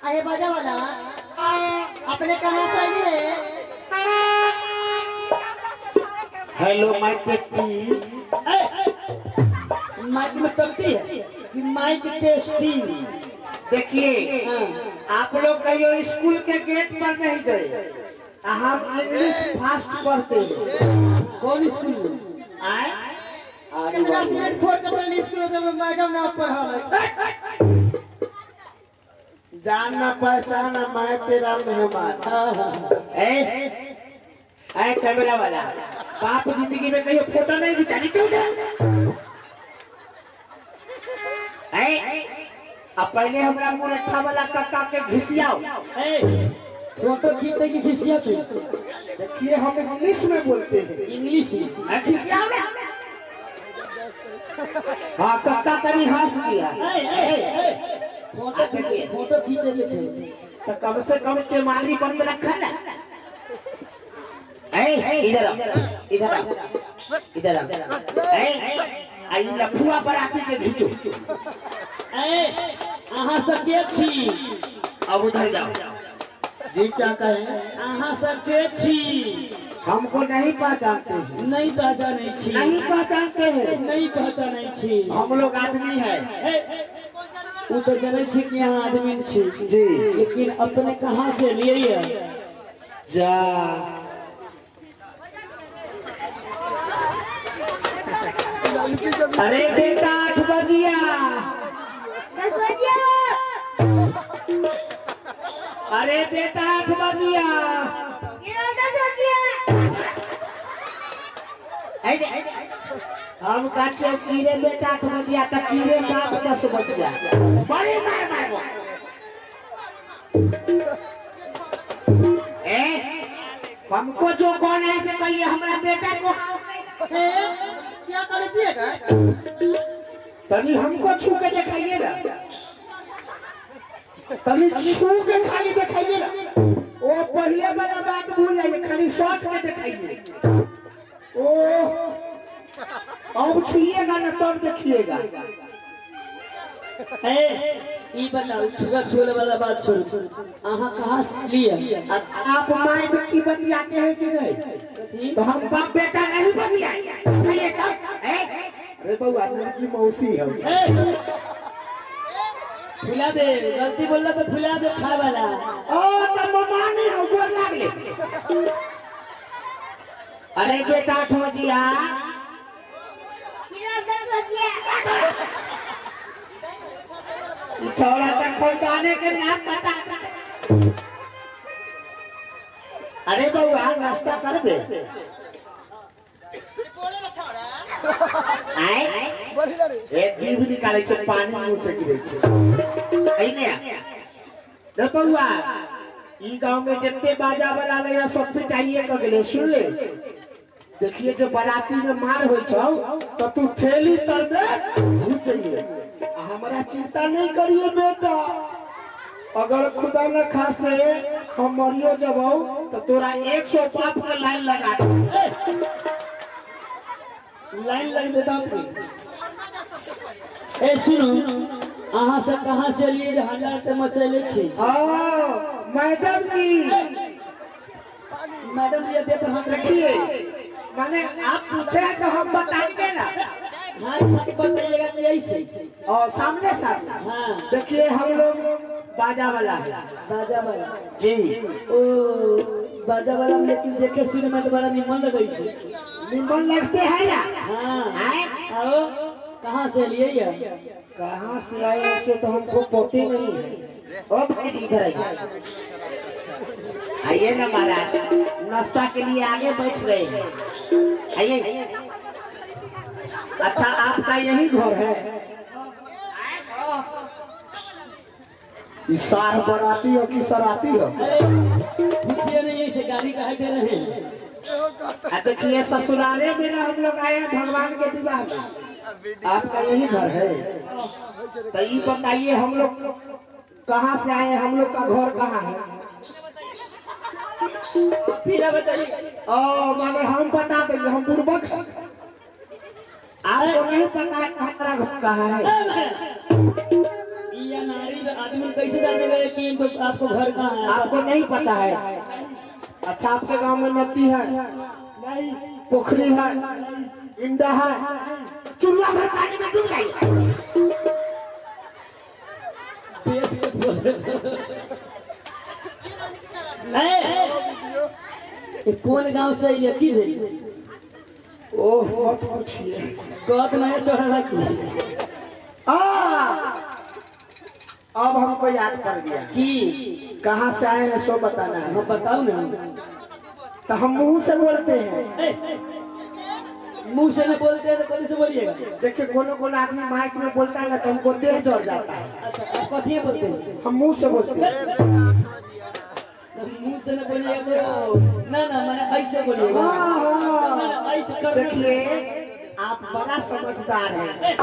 अरे बाजा वाला अपने कहाँ से आई है? हेलो माइक टेस्टिंग, माइक में टंकी है कि माइक टेस्टिंग। देखिए आप लोग कहियो स्कूल के गेट पर नहीं गए, हम इंग्लिश फास्ट पढ़ते हैं। कौन स्कूल में आए? कितना सीट फोड़ के चल स्कूल में मैडम ना पढ़ा। जान ना पहचाना मैं तेरा मेहमान। ए ए कैमरा वाला बाप जिंदगी में कहीं फोटो नहीं खिंचानी चाहिए। ए अब पहले हमरा मुरट्ठा वाला कक्का के घिसियाओ। ए फोटो खींचे की घिसिया पे? देखिए हम इंग्लिश में बोलते हैं। इंग्लिश में घिसियाओ ना। हाँ कक्का कभी हंस दिया। फोटो खींचे के छे तो कम से कम केमारी बंद रखा ना। ए इधर आओ, इधर आओ, इधर आओ। ए आई लफुआ पर आती के घिचो। ए अहाँ सब के छी? अब उधर जाओ। जी क्या कहे? अहाँ सब के छी? हमको नहीं पहचानते हैं। नहीं पहचाने छी। नहीं पहचानते हैं। नहीं पहचाने छी। हम लोग आदमी है। वो तो जाने छी कि यहाँ आदमी छी जी, लेकिन अपने कहाँ से लिए है? जा अरे बेटा 8 बजिया 10 बजिया। अरे बेटा 8 बजिया 10 बजिया। हम का कीरे बेटा 8 बजिया त कीरे बाप 10 बजिया बड़ी मार मारबो। ए हमको जो कौन है से कहिए हमरा बेटा को क्या करे छिए का तनी हमको छू के दिखाइए ना, तनी छू के खाली दिखाइए ना। ओ पहले वाला बात भूल जाइए, खाली शॉर्ट के दिखाइए। ओ अब छुइएगा ना तब देखिएगा। ए ई बताओ छुआ छुए वाला बात छोड़, अहाँ कहाँ से लिए? आप माय बेटी बतियाते हैं कि नहीं? तो हम बाप बेटा नहीं बतियाए। अरे बउआ की मौसी है, फुला दे, गलती बोलला तो फुला दे खाए वाला। ओ तो ममा नहीं हो गोर लागले। अरे बेटा 8 बजिया 10 बजिया छौड़ा तक खोलने के नाक कटा। अरे बउआ नाश्ता कर दे। एक जीभ निकाले छे पानी मुंह से गिरे छे। एने रे बउआ ई गांव में जितने बाजा वाला ले सब पिटाइए क गेले। सुन ले देखिए जो बाराती में मार होई छौ तो तू ठेली तर में घुस जाइए। हमरा चिंता नहीं करिए बेटा, अगर खुदा न खास रहे हम मरियो जब तो तोरा 100 पाप के लाइन लगा दे। लाइन लग दे बाप के। ए सुनो अहाँ से कहाँ से लिए जे हल्ला ते मचैले छी? हां मैडम जी, मैडम जी दे पर हाथ रखिए। माने आप पूछे तो हम बताएंगे ना। हाथ बताइएगा कि ऐसे और सामने सामने। हाँ देखिए हम लोग बाजा वाला है। बाजा वाला जी। ओ बाजा वाला लेकिन देखे सुने में तो बड़ा निमन लगै छै। निमन लगते हैं ना। हाँ आओ कहाँ से लिए ये? कहाँ से आए ऐसे तो हमको पते नहीं है। ओ भाई जी इधर आइए, आइए ना महाराज, नाश्ता के लिए आगे बैठ गए हैं। आइए। अच्छा आपका यही घर है? इस सार बराती हो कि सराती हो? पूछिए नहीं ऐसे गाड़ी काहे दे रहे हैं। देखिए ससुराले में ना हम लोग आए हैं भगवान के विवाह में। आपका यही घर है तो ये बताइए हम लोग कहाँ से आए, हम लोग का घर कहाँ है? ओ माने हम बता देंगे, हम बुर्बक हैं। आपको नहीं पता है हमारा घर कहाँ है? ये नारी आदमी कैसे जाने गए कि इनको आपको घर कहाँ है? आपको नहीं पता है। अच्छा आपके गांव में नदी है, पोखरी है, इंडा है, चूल्हा भर पानी में डूब जाइए। कौन गांव से ये की भेल? ओह मत पूछिए। कत नया चढ़ा की। अब हमको याद पड़ गया कि कहाँ से आए हैं सो बताना है। हाँ बताओ ना। तो हम मुंह से बोलते हैं। मुंह से नहीं बोलते हैं तो कौन से बोलिएगा? देखिए कोनो कोनो आदमी माइक में बोलता है ना तो हमको देह जड़ जाता है। अच्छा आप कथी बोलते हैं? हम मुंह से बोलते हैं। मुंह से न बोलिएगा तो ना ना मैंने ऐसे बोलिएगा। हाँ, ऐसे कर। देखिए आप बड़ा समझदार हैं।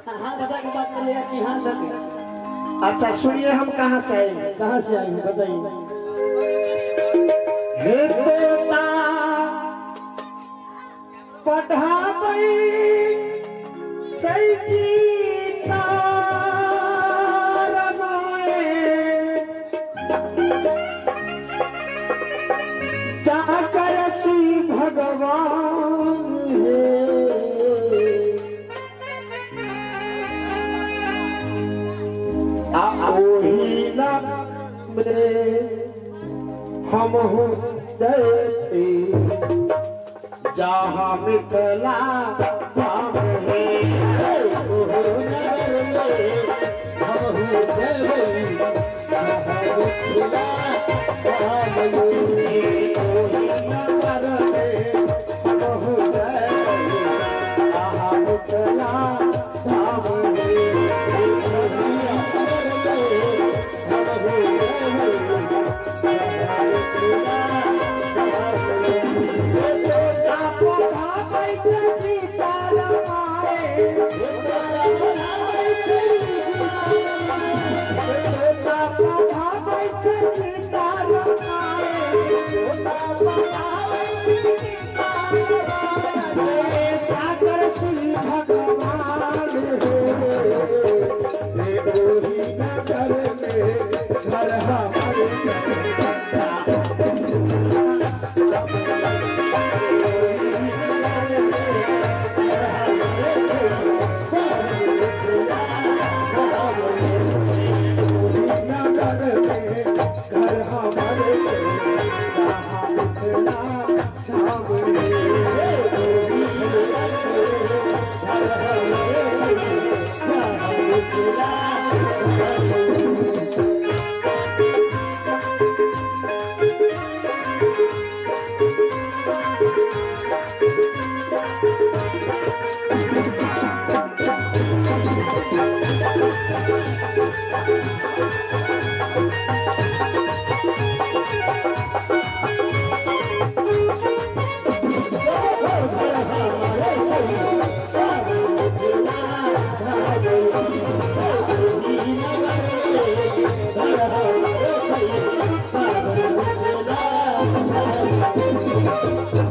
हाँ बता के बात करिएगा कि हाँ धर। अच्छा सुनिए हम कहाँ से आए हैं? कहाँ से आए हैं बताइए। हे तोता पढ़ाबै छै गीता रामायण, जाकर श्री भगवान हे। ओही नाम हम हूँ जहाँ मिथिला धाम है। हम हूँ जय।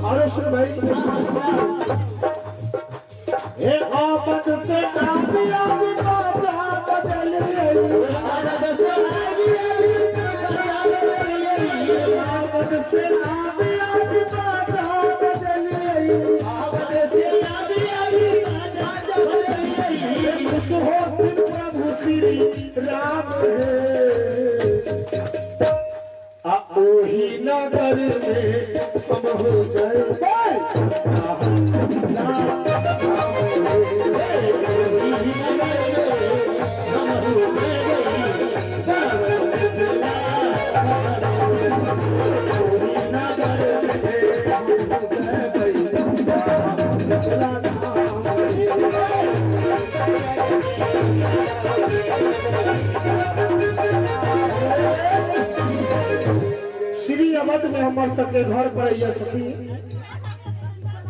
और सुन भाई, ए आफत से आप बाजा बदल आफत से आफत से आप बाजा बदल आफत से खुश होते प्रभु श्री राम है। आ ओही नगर में हम हो जाए। श्री अवध में हमार सबके घर पर आइए सखी।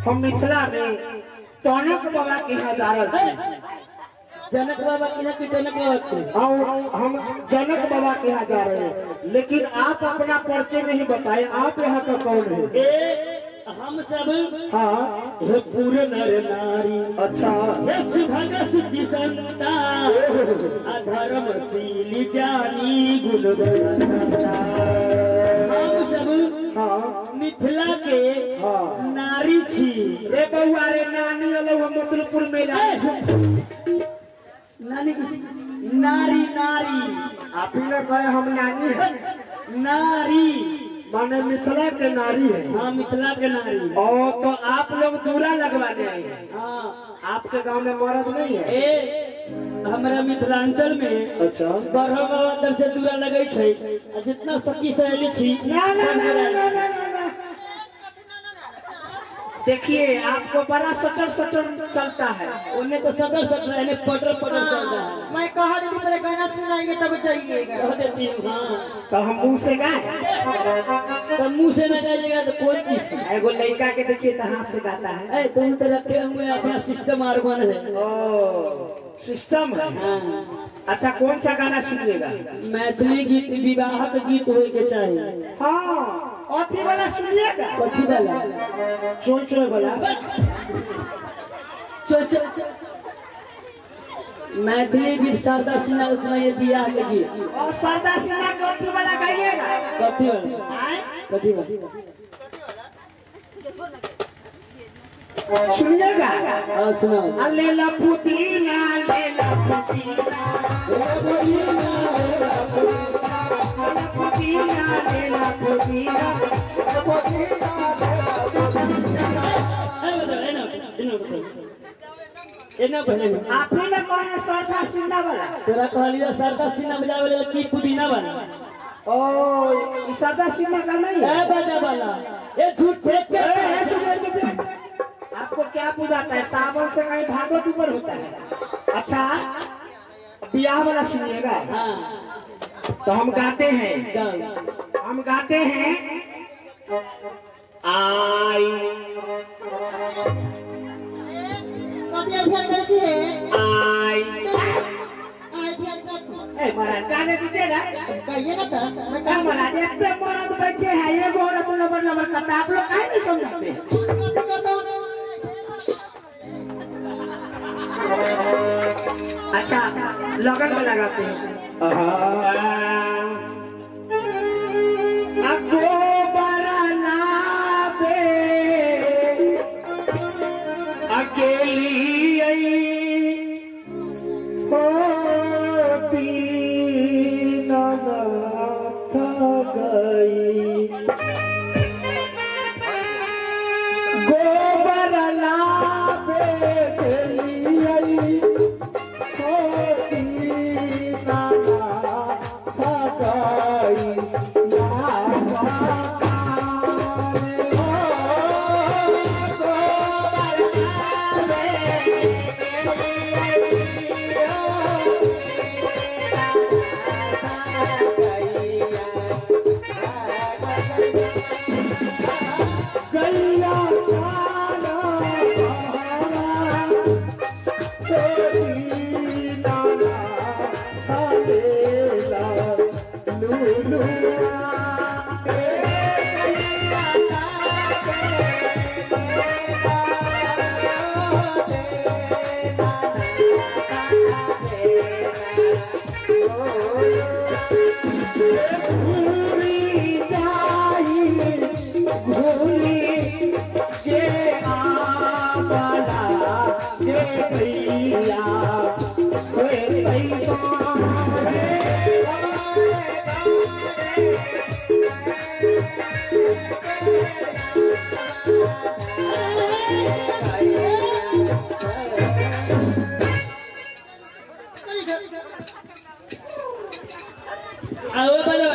हम मिथिला में टनक बाबा के यहाँ जा रहे थे। जनक बाबा के यहाँ की टनक बाबा के? और हम जनक बाबा के यहाँ जा रहे हैं, लेकिन आप अपना परिचय नहीं बताए, आप यहाँ का कौन है? ए, हम सब हाँ हे पूरे नर नारी, अच्छा हे सुभग सुखी संतान, अधर्मशील ज्ञानी गुणवंता। हम सब हाँ मिथिला के हाँ नारी छी। रे बउआ रे नानी अलग हम मतलबपुर मेला नानी नारी नारी आप ही ने कहे हम नानी है। नारी माने मिथिला के नारी है। हाँ मिथिला के नारी। ओ तो आप लोग दूरा लगवाने आए हैं। हाँ आपके गांव में मर्द नहीं है? ए हमारा मिथिलांचल में अच्छा बारह बाबा दर से दूरा लगे छै, जितना सखी सहेली छी। ना ना ना ना ना ना ना। देखिए आपको बड़ा सटर सटर चलता है। उन्हें तो सटर सटर है, पटर पटर चलता है। मैं कहा दीदी पहले गाना सुनाइए तब जाइएगा। कह देती हूँ हाँ। तो हम मुँह से गाए, तो मुँह से न गाइएगा तो कौन चीज? एगो लड़का के देखिए तो हाथ से गाता है। ए तुम तो रखे हुए अपना सिस्टम आर्गन है। ओ सिस्टम है। हाँ। अच्छा कौन सा गाना सुनिएगा? मैथिली गीत, विवाह के गीत होए के चाहिए। हाँ अथी वाला सुनिएगा। कथी वाला? चोय चोय वाला। चोय चोय। मैथिली गीत शारदा सिन्हा के सुनाइए बियाह के गीत। और शारदा सिन्हा के अथी वाला गाइएगा। कथी वाला? कथी वाला सुनिएगा? हाँ सुनाओ। ले ला पुदीना, ले ला पुदीना, पुदीना, ले ला पुदीना, आप ही ने कहे शारदा सिन्हा वाला। तोरा कहलियो शारदा सिन्हा बजावे लेल की पुदीना वाला? ओ शारदा सिन्हा का नहीं है। ए बाजा वाला ए झूठ फेंक के। ए चुप चुप, आपको क्या बुझाता है? सावन से कहीं भादो दूबर होता है। अच्छा बियाह वाला सुनिएगा। हाँ। तो हम गाते हैं, हम गाते हैं आई आई। ए महाराज गाने दीजिए ना। गाइए ना तो। महाराज इतने मर्द बैठे हैं, एगो औरत लबर लबर करता, आप लोग काहे नहीं समझाते? अच्छा लगन में लगाते हैं। गोबर लाबे अकेली आई होती नाथ गई। गोबर लाबे अकेली आई होती नाथ लागेला लुलुआ घूरी जाई घूरी के आबला के भैया हे भैया आओ बजा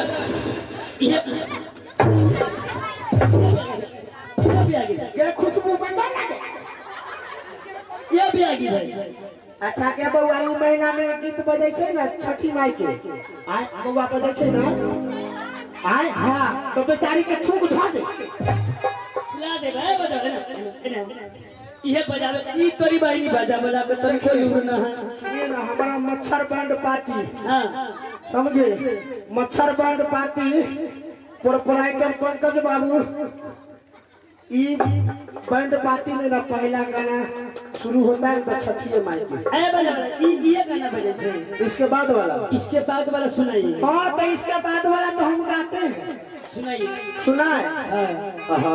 ये भी आ गई के खुशबू बचा लगे ये भी आ गई भाई। अच्छा के बउआ ई महीना में गीत बजै छै ने छठी माई के आय बउआ बजै छै ने आय हाँ तो बेचारी के थूक धो दे ला दे भाई बजा ना ये बजावे ई तोरी बहिनी बजा बजा के तोरी कोई उम्र ना है। सुनिए ना हमारा मच्छर बैंड पार्टी हां समझे मच्छर बैंड पार्टी प्रोपराइटर पंकज बाबू ई बैंड पार्टी में ना पहला गाना शुरू होता है तो छठी माई के ए बजा ई ये गाना बजे छै इसके बाद वाला इसके बाद वाला सुनाइए। हाँ तो इसके बाद वाला तो हम गाते हैं सुनाइए सुनाए। हां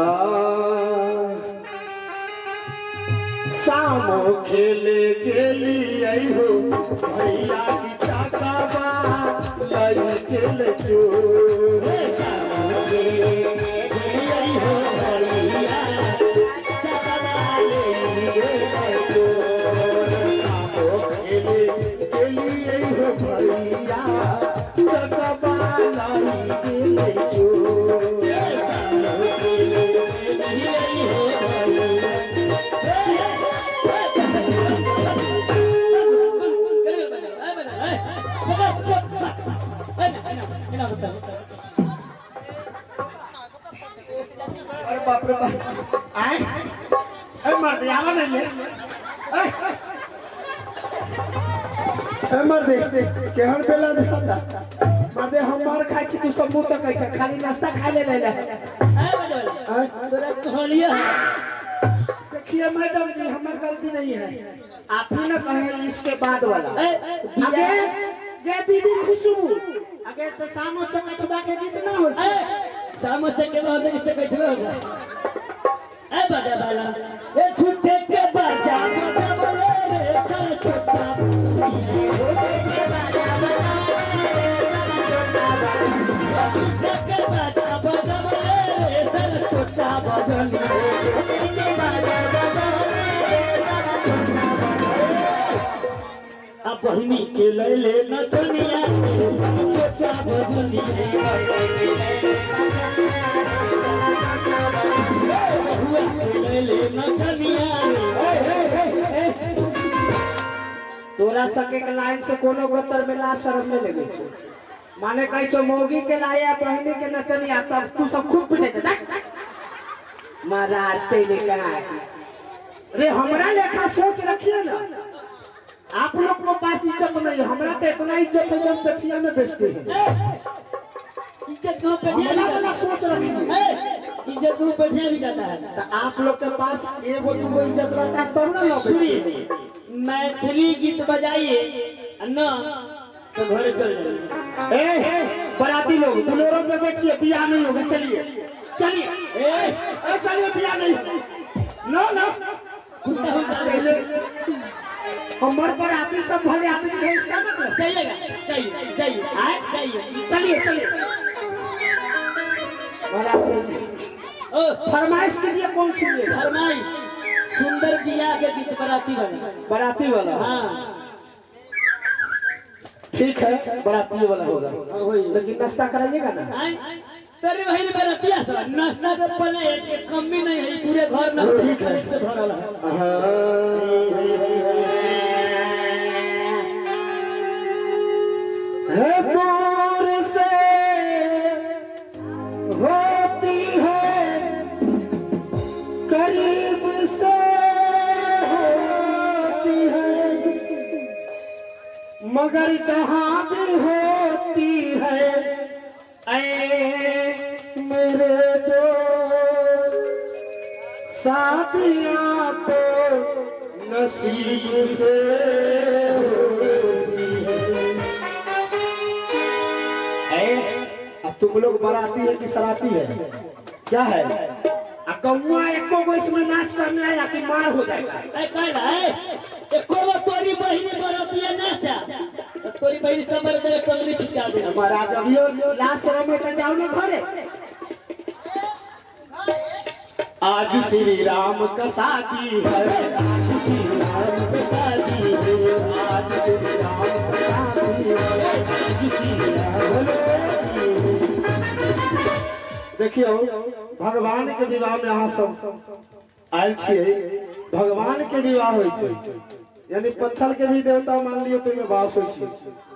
सामो खेले गेली हो भैया की चाकाबा लई गेल चोर सामो खेले गेली हो भैया चाकाबा लई गेल चोर सामो खेले गेली हो भैया चाकाबा लई गेल चोर सामो खेले गेली हो भैया। अरे बाप रे बाप आए ए मर दे आवा नहीं ले ए मर दे केहन बेला देता मर दे हम मार खाइ छी तू सब मुंह तकै छ खाली नाश्ता खा ले ले तोरा कहलिए देखिए मैडम जी हमार गलती नहीं है आप ही ना कहे इसके बाद वाला आगे गे दीदी खुशबू आगे तो सामो चकचबा के गीत ना हो सामो चकचबा होते कि चकचबा होगा ए बजा वाला ए छुट्टे के बजा बजा बोले रे साला छोटा छुट्टे के बजा बजा रे साला छोटा छुट्टे के बजा बजा बोले रे साला छोटा बजा छुट्टे के बजा बजा रे साला छोटा अब बहिनी के ले ले नचनिया छोटा बजनिया तोरा सके के लाइन से कोनो गोतर में ला शर्म में लगे छो माने कहि छो मौगी के लाया बहिनी के नचनिया तब तू सब खूब पिटे छे देख महाराज ते लेखा रे हमरा लेखा सोच रखिए ना आप लोग को पास इज्जत नहीं हमरा तो इतना इज्जत है जब पेठिया में बेचते हैं इज्जत को पेठिया वाला सोच रखिए इज्जत को पेठिया भी जाता है तो आप लोग के पास एगो दूगो इज्जत रहता है तब ना लोग। सुनिए मैथिली गीत बजाइए न तो घर चल जाइए। ए बराती लोग बुलेरो में बैठिए बियाह नहीं होगा चलिए चलिए ए चलिए बियाह नहीं नो नो हमारे बराती सब भले आदमी है इसका मतलब चलिएगा जाइए जाइए जाइए चलिए चलिए फरमाइश कीजिए कौन सुनिएगा फरमाइश सुंदर बियाह के गीत बराती वाला बराती वाला हाँ ठीक है बराती वाला होगा लेकिन नाश्ता कराइएगा ना तेरे बहन बरातिया सब नाश्ता के पहले एक कमी नहीं है पूरे घर में ठीक है से भरल है। है दूर से होती है करीब से होती है मगर जहाँ भी हो शादियां तो नसीब से होती है। तुम लोग बराती है कि सराती है, क्या है? कौआ एको गो इसमें नाच करने आया कि मार हो जाएगा। एको गो तोरी बहिनी बरातिया नाचा तोरी बहिनी सब मेरे कमरी छिटा दे। महाराज अभियो लास्ट शर्म में जाओ ना घरे। आज श्री राम का शादी है, आज श्री राम का शादी है, आज श्री राम का शादी है, आज श्री राम। देखियो भगवान के विवाह में अहाँ सब आयल छियै। भगवान के विवाह होइ छै, यानी पत्थर के भी देवता मान लियो तो में वास होइ छै।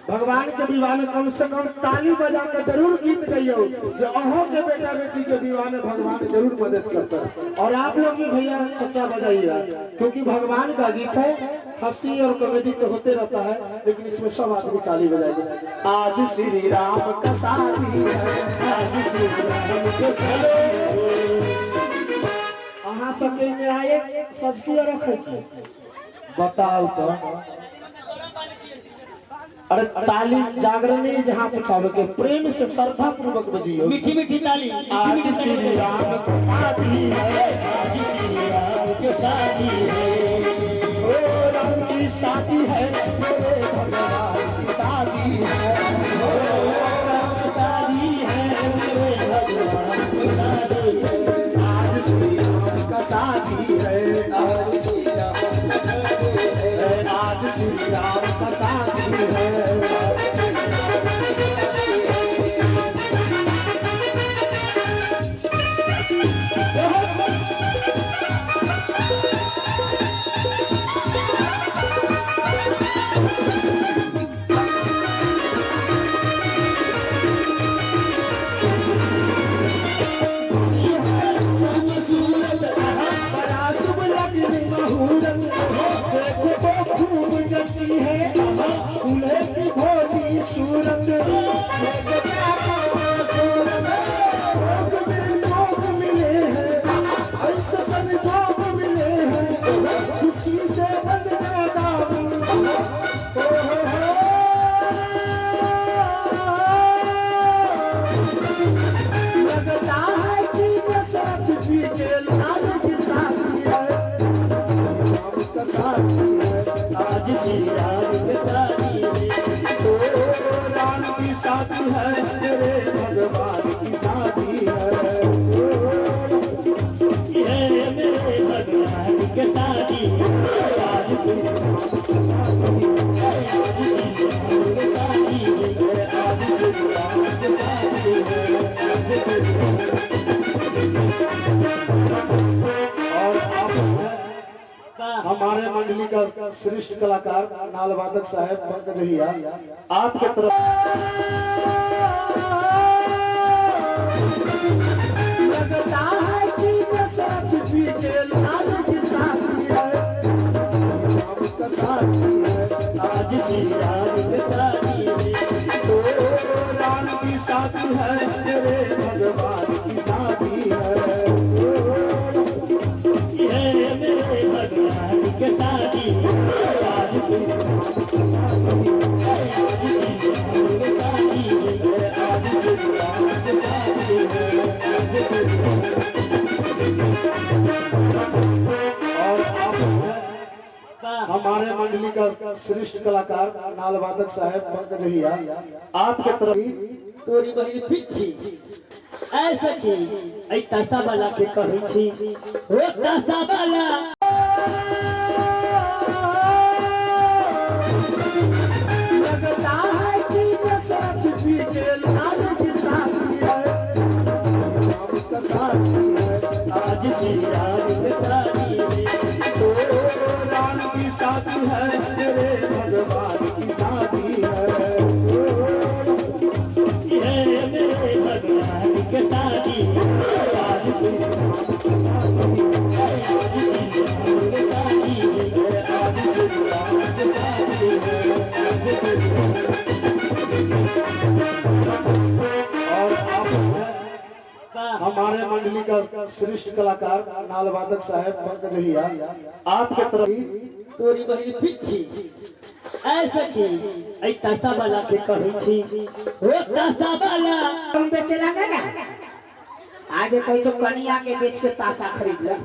भगवान के विवाह में कम से कम ताली बजा के जरूर गीत गइयो जो अहों के बेटा बेटी के विवाह में भगवान जरूर मदद करता। और आप लोग भी भैया चचा बजाइएगा, क्योंकि भगवान का गीत है। हंसी और कॉमेडी तो होते रहता है, लेकिन इसमें सब आदमी ताली बजाएंगे। आज श्री राम का शादी है, आज श्री राम के अहाँ सबके में आए सजकी रखे बताओ तो। अरे ताली जागरणी जहाँ उठावे के प्रेम से श्रद्धा पूर्वक बजियो मीठी मीठी ताली। आज श्री राम का शादी है, आज श्री राम के शादी है, ओ राम की शादी है, मेरे भगवान की शादी है, ओ राम की शादी है, मेरे भगवान की शादी है। आज श्री राम का शादी है, आज श्री राम का शादी है, आज श्री राम का शादी है। शादी है मेरे भगवान की शादी है, मेरे भगवान की शादी है, आज श्री राम की शादी है, आज श्री राम की शादी है, आज श्री राम की शादी है। और आप हमारे मंडली का श्रेष्ठ कलाकार नालवादक साहब पंकज भैया आपके तरफ लगता है कि दशरथ जी के लाल की शादी है, शादी है, आज श्री राम की शादी है, ओ राम की शादी है, मेरे भगवान की शादी है, मेरे भगवान की शादी है, आज श्री राम की शादी है, आज श्री राम की शादी है, आज श्री राम की शादी है। और आप हमारे मंडली का श्रेष्ठ कलाकार नालवादक साहब पंकज भैया आपके तरफ तोरी बहिनी फिट छी ऐ सखी ऐ तासा वाला के कहै छी ओ तासा वाला। लगता है कि दशरथ जी के लाल की शादी है, शादी है, आज श्री राम की शादी है, ओ राम की शादी है, मेरे भगवान की शादी है, मेरे भगवान की शादी है, आज श्री राम की शादी है, आज श्री राम मंडली का श्रेष्ठ कलाकार नालवादक साहब पंकज भैया आपके तरफ तोरी बहिन ठीक छी। ऐ सखी ऐ तासा वाला के कहै छी हो तासा वाला तुम बेचेला ना ना आगे कहीं तो कनिया के बेच के तासा खरीद ला।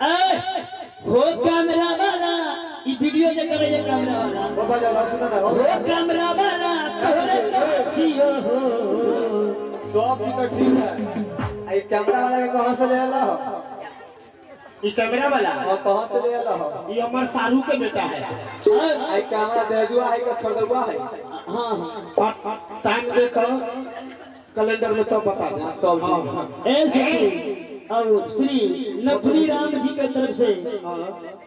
ऐ हो कैमरा वाला ई वीडियो जे करे जे कैमरा वाला बाबा जाला सुना ना हो कैमरा वाला तोरे कहै छी हो सब चीज तो ठीक है। आई कैमरा वाला के कहां से ले आला हो? ई कैमरा वाला हां कहां से ले आला हो? ई हमर सारू के बेटा है। आई कैमरा देजुआ है का खरीदुआ है? हां हां टाइम देखो कैलेंडर में तो बता दे तब। ए सखी और श्री नथुनी राम जी के तरफ से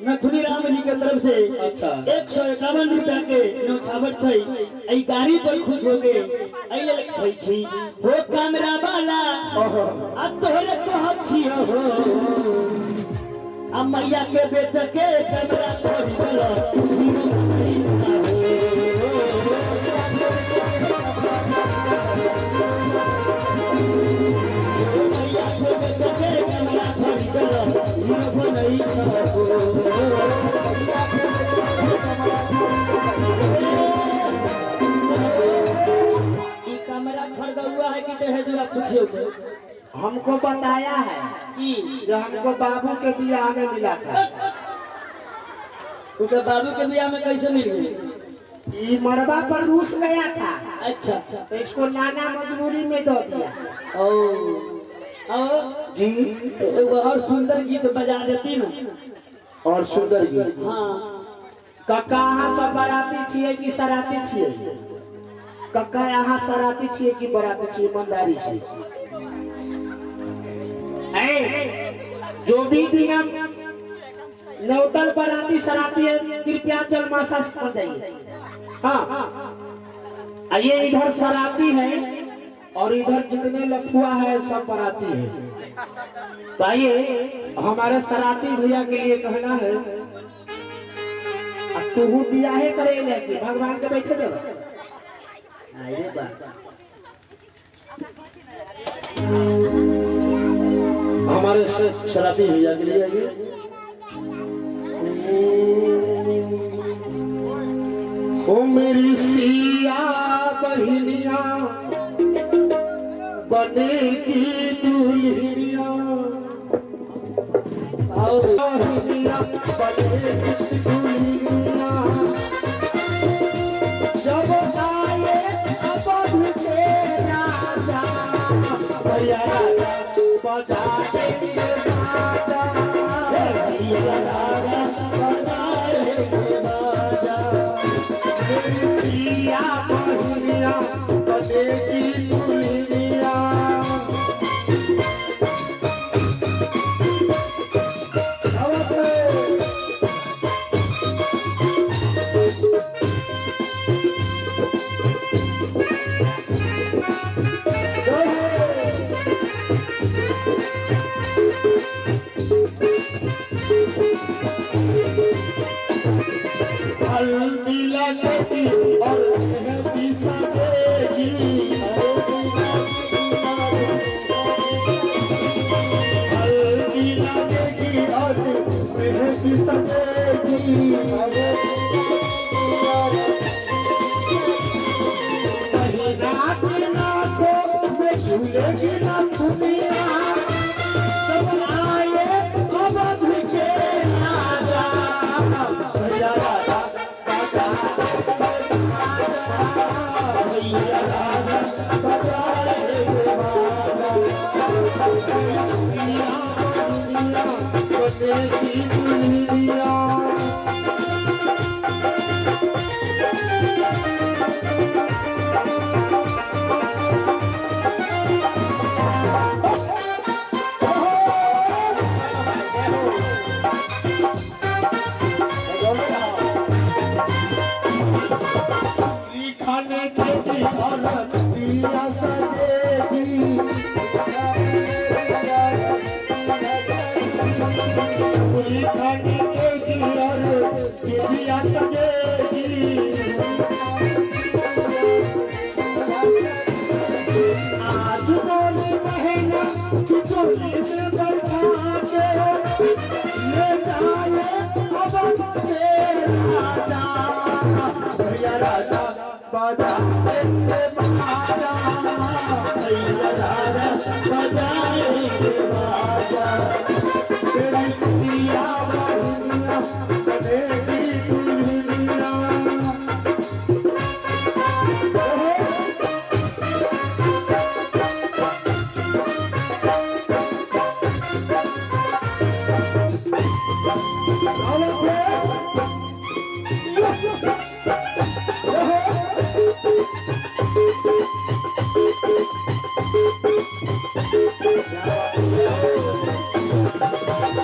नथुनी राम जी के तरफ से अच्छा 151 रुपया के नौछावर छै। ई गाड़ी पर खुश हो गए ऐ लेल कहै छी हो कैमरा वाला आ तोहरे कहै छी हो आ मैया के बेच के कैमरा खरीदल। कैमरा खरीदा हुआ है कि दहेजुआ पूछियो हमको बताया है कि जो हमको बाबू के बियाह में मिला था। उनके बाबू के बियाह में कैसे मिल गई? ये मरबा पर रूस गया था। अच्छा अच्छा तो इसको नाना मजबूरी में दो दिया। ओ जी और सुंदर गीत बजा देती ना और सुंदर गीत। हाँ कक्का अहाँ सब बराती छियै कि सराती छियै? कक्का अहाँ सराती छियै कि बराती छियै? ईमानदारी से जो भी बिना नौतल बराती सराती है कृपया जलमासा बन जाइए। हाँ ये इधर सराती है और इधर जितने लफुआ है सब बराती है। तो आइए हमारे सराती भैया के लिए कहना है तू बियाहे करे लेके भगवान के बैठे दे। हमारे सराती भैया के लिए आइए। ओ मेरी सिया बहनिया बनेगी दुल्हनिया बहनिया बनेगी दुल्हनिया जब आए अवध के राजा भैया राजा बजा देंगे बाजा भैया राजा बजा देंगे बाजा मेरी सिया बहनिया बनेगी दुल्हनिया। हल्दी लगेगी और मेहंदी सजेगी हल्दी लगेगी और मेहंदी सजेगी झूलेगी ना दुनिया जब आए अवध के राजा भैया राजा बजा भैया राजा बजा बनेगी दुनिया। खाने के और दिया सजेगी खाने के और दिया सजेगी आज बोली बहना बाजा, भैया राजा बजाएंगे बाजा। तेरी सिया बहिनिया बनेगी दुल्हनिया।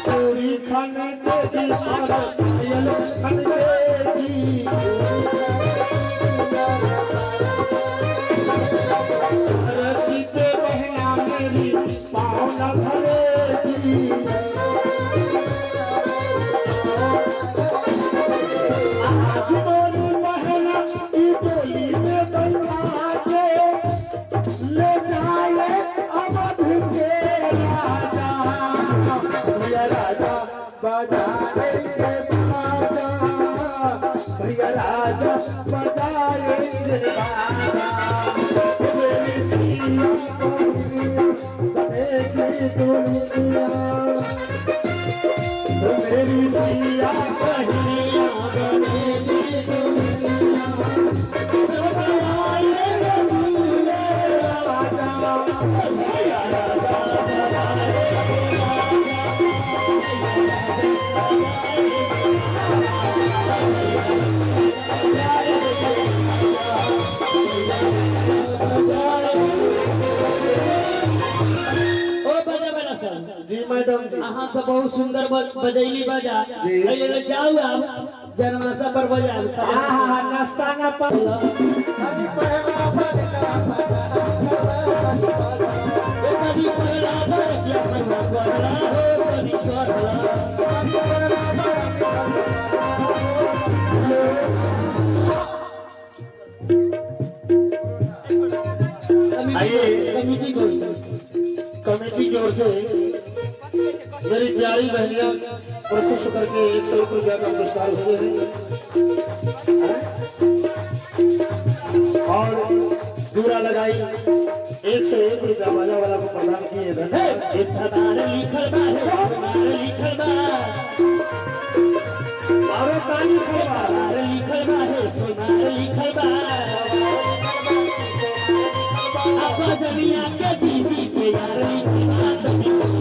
पूरी खाने के पायल खनकेगी, धरती पे बहना मेरी पाँव न धरेगी। आज मोरी बहना ई डोली में बैठा के ले जाए अवध के राजा, भैया राजा बजाएंगे बाजा, भैया राजा बजाएंगे बाजा। मेरी सिया बहिनिया बनेगी दुल्हनिया, मेरी सिया बहिनिया बनेगी दुल्हनिया। राजा भैया राजा ओ बजा वाला सर जी मैडम जी। अहाँ तो बहुत सुंदर बजैली बजा। जी। पहले जाऊ आप जनमासा पर बजा। हाँ नाश्ता ना पा कभी पहला बरसिया पहला हो कभी चढ़ला। आइए कमिटी को कमेटी की ओर से मेरी प्यारी बहनियां प्रस्तुत करके 101 रुपया का पुरस्कार हुए हैं और दूरा लगाई 101 रुपया बाजा वाला को प्रदान किए। धन्यवाद। लिखल बा लिखल बा और ताली खबर लिखल बा सोनार लिखल बा। आपा जमिया के दीदी के यार लिखल बा कभी कभी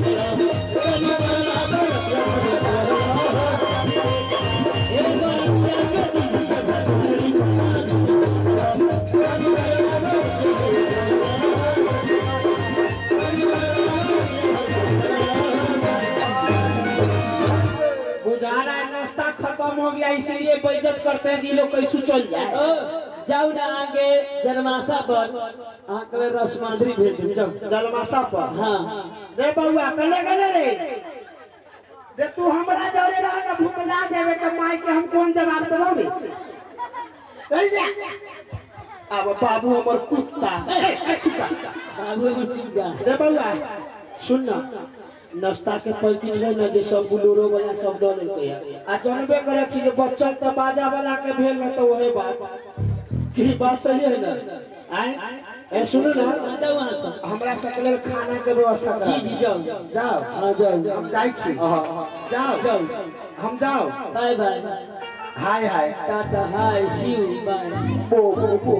बुझा रहा है नाश्ता खत्म हो गया, इसलिए बेइज्जत करते हैं जी लोग कैसे चल जाए। जाऊ ना आगे जनमासा पर अहाँ के रसमाधुरी भेट देब। जाऊ जलमासा पर। हाँ रे बउआ कने कने रे रे तू हमरा जरे रह न भूतला जावे के माई के हम कौन जवाब देबौ रे। अब बाबू हमर कुत्ता ए सुका बाबू हमर सुगा। रे बउआ सुन ना, नाश्ता के पैकेट रहे न जे सब बुलोरो वाला सब दऽ लेलकै आ जानबे करै छी जे बच्चल त बाजा वाला के भेल न त ओहे बात की बात सही है ना। आए ए सुनू ना, जाऊ अहाँ सब हमरा सबके लेल खाना के व्यवस्था करा। जी जी जाऊ जाओ। हाँ जाऊ हम जाइ छी। जाओ जाऊ हम जाओ। Bye bye hi hi tata hi see you bye बो बो बो।